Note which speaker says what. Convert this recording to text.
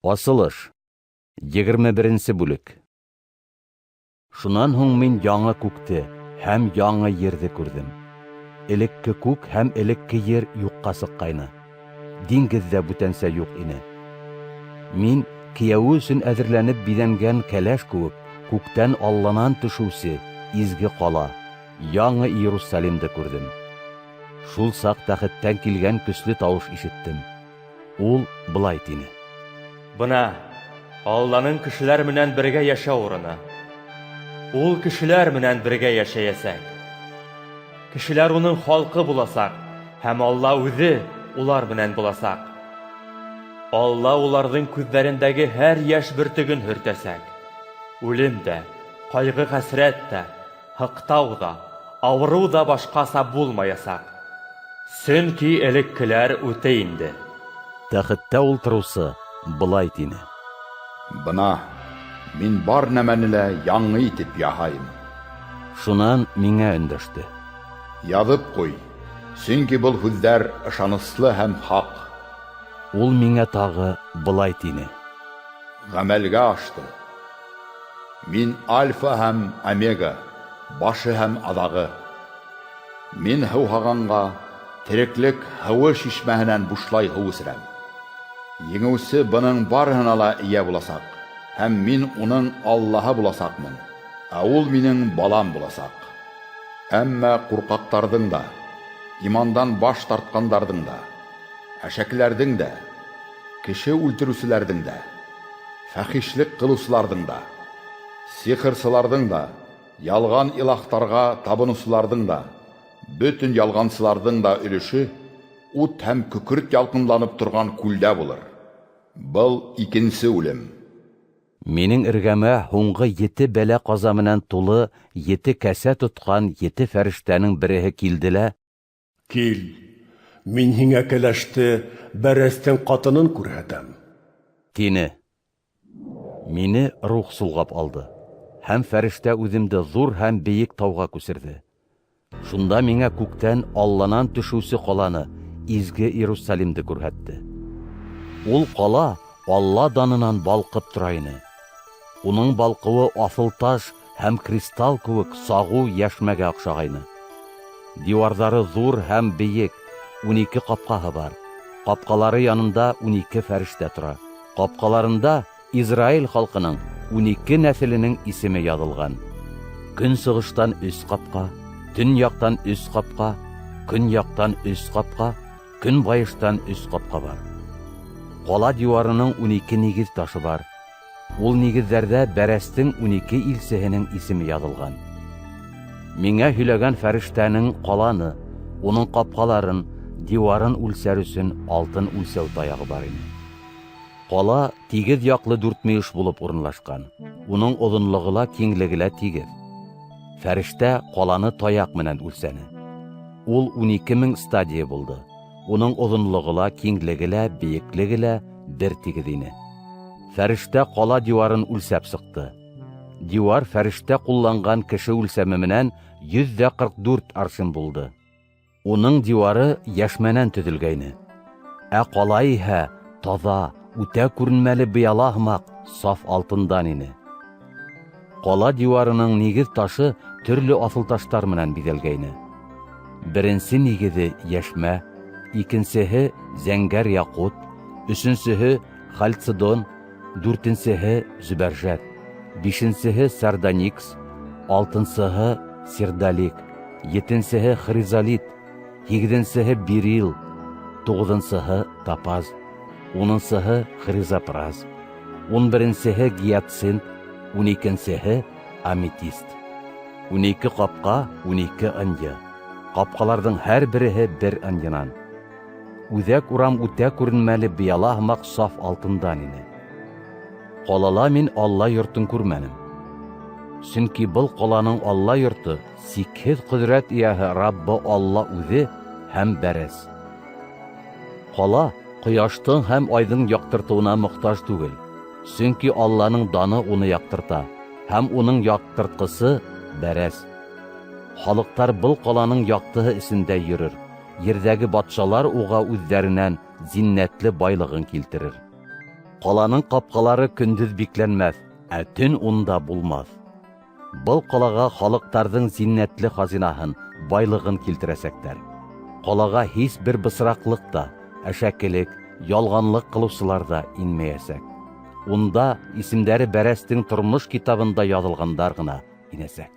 Speaker 1: Асылыш. 21 бүлек. Шунан һуң мин яңы күкте һәм яңы ерҙе күрҙем. Элекке күк һәм элекке ер юҡҡа сыҡҡайны. Диңгеҙ ҙә бүтәнсә юҡ ине. Мин кейәүе өсөн әҙерләнеп биҙәнгән кәләш кеүек күктән Алланан төшөүсе изге ҡала, яңы Иерусалимды күрҙем. Шул саҡ тәхеттән килгән көслө тауыш ишеттем. Ул былай тине:
Speaker 2: Бына Алланың кешеләр менән бергә йәшәү урыны. Ул кешеләр менән бергә йәшәйәсәк. Кешеләр уның халҡы буласаҡ, һәм Алла үҙе улар менән буласаҡ. Алла уларҙың күҙҙәрендәге һәр йәш бөртөгөн һөртәсәк. Үлем дә, ҡайғы-хәсрәт тә, һыҡтау ҙа, ауырыу ҙа башҡаса булмаясаҡ. Сөнки элеккеләр үтә инде.
Speaker 1: Тәхеттә ултырыусы былай тине:
Speaker 3: Бына мин бар нәмәне лә яңы итеп яһайым.
Speaker 1: Шунан миңә өндәште:
Speaker 3: Яҙып ҡуй, сөнки был һүҙҙәр ышаныслы һәм хаҡ.
Speaker 1: Ул миңә тағы былай тине:
Speaker 3: Ғәмәлгә ашты. Мин Альфа һәм Омега, башы һәм аҙағы. Мин һыуһағанға тереклек һыуы шишмәһенән бушлай һыу эсерәм. Еңеүсе бының барыһына ла эйә буласаҡ, һәм мин уның Аллаһы буласаҡмын, ә ул минең балам буласаҡ. Әммә ҡурҡаҡтарҙың да, имандан баш тартҡандарҙың да, әшәкеләрҙең дә, кеше үлтереүселәрҙең дә, фәхишлек ҡылыусыларҙың да, сихырсыларҙың да, ялған илаһтарға табыныусыларҙың да, бөтөн ялғансыларҙың да өлөшө ут һәм көкөрт ялҡынланып торған күлдә булыр. Был икенсе үлем.
Speaker 1: Минең эргәмә һуңғы ете бәлә-ҡаза менән тулы ете кәсә тотҡан ете фәрештәнең береһе килде лә:
Speaker 4: Кил, мин һиңә кәләште, бәрәстең ҡатынын күрһәтәм.
Speaker 1: Тине. Мине рух солғап алды, һәм фәрештә үҙемде ҙур һәм бейек тауға күсерҙе. Шунда миңә күктән Алланан төшөүсе ҡаланы, изге Иерусалимды күрһәтте. Ул ҡала Алла данынан балҡып тора ине. Уның балҡыуы аҫылташ һәм кристалл кеүек сағыу йәшмәгә оҡшағайны. Диуарҙары ҙур һәм бейек, 12 ҡапҡаһы бар. Ҡапҡалары янында 12 фәрештә тора. Ҡапҡаларында Израиль халҡының 12 нәҫеленең исеме яҙылған. Көнсығыштан 3 ҡапҡа, төньяҡтан 3 ҡапҡа, көньяҡтан 3 ҡапҡа, көнбайыштан 3 ҡапҡа бар. Ҡала диуарының 12 нигеҙ ташы бар. Ул нигеҙҙәрҙә бәрәстең 12 илсеһенең исеме яҙылған. Миңә һөйләгән фәрештәнең ҡаланы, уның ҡапҡаларын, диуарын үлсәр өсөн алтын үлсәү таяғы бар ине. Ҡала тигеҙ яҡлы дүртмөйөш булып урынлашҡан. Уның оҙонлоғо ла, киңлеге лә тигеҙ. Фәрештә ҡаланы таяҡ менән үлсәне. Ул 12 мең стадия булды. Уның оҙонлоғо ла, киңлеге лә, бейеклеге лә бер тигеҙ ине. Фәрештә ҡала диуарын үлсәп сыҡты. Диуар фәрештә ҡулланған кеше үлсәме менән 144 аршин булды. Уның диуары йәшмәнән төҙөлгәйне. Ә ҡала иһә таҙа, үтә күренмәле быяла һымаҡ саф алтындан ине. Ҡала диуарының нигеҙ ташы төрлө аҫылташтар менән биҙәлгәйне. Беренсе нигеҙе йәшмә, икенсеһе зәңгәр яҡут, өсөнсөһө халцедон, дүртенсеһе зөбәржәт, бишенсеһе сардоникс, алтынсыһы сердолик, етенсеһе хризолит, һигеҙенсеһе берил, туғыҙынсыһы топаз, унынсыһы хризопраз, 11-сеһе гиацинт, 12-сеһе аметист. 12 ҡапҡа, 12 ынйы. Ҡапҡаларҙың һәр береһе бер ынйынан. Үҙәк урам үтә күренмәле быяла һымаҡ саф алтындан ине. Ҡалала мин Алла йортон күрмәнем. Сөнки был ҡаланың Алла йорто сикһеҙ ҡөҙрәт эйәһе Раббы Алла үҙе һәм бәрәс. Ҡала ҡояштың һәм айҙың яҡтыртыуына мохтаж түгел. Сөнки Алланың даны уны яҡтырта, һәм уның яҡтыртҡысы бәрәс. Халыҡтар был ҡаланың яҡтыһы эсендә йөрөр. Ерҙәге батшалар уға үҙҙәренән зиннәтле байлығын килтерер. Ҡаланың ҡапҡалары көндөҙ бикләнмәҫ, ә төн унда булмаҫ. Был ҡалаға халыҡтарҙың зиннәтле хазинаһын, байлығын килтерәсәктәр. Ҡалаға һис бер бысраҡлыҡ та, әшәкелек, ялғанлыҡ ҡылыусылар ҙа инмәйәсәк. Унда исемдәре Бәрәстең тормош китабында яҙылғандар ғына инәсәк.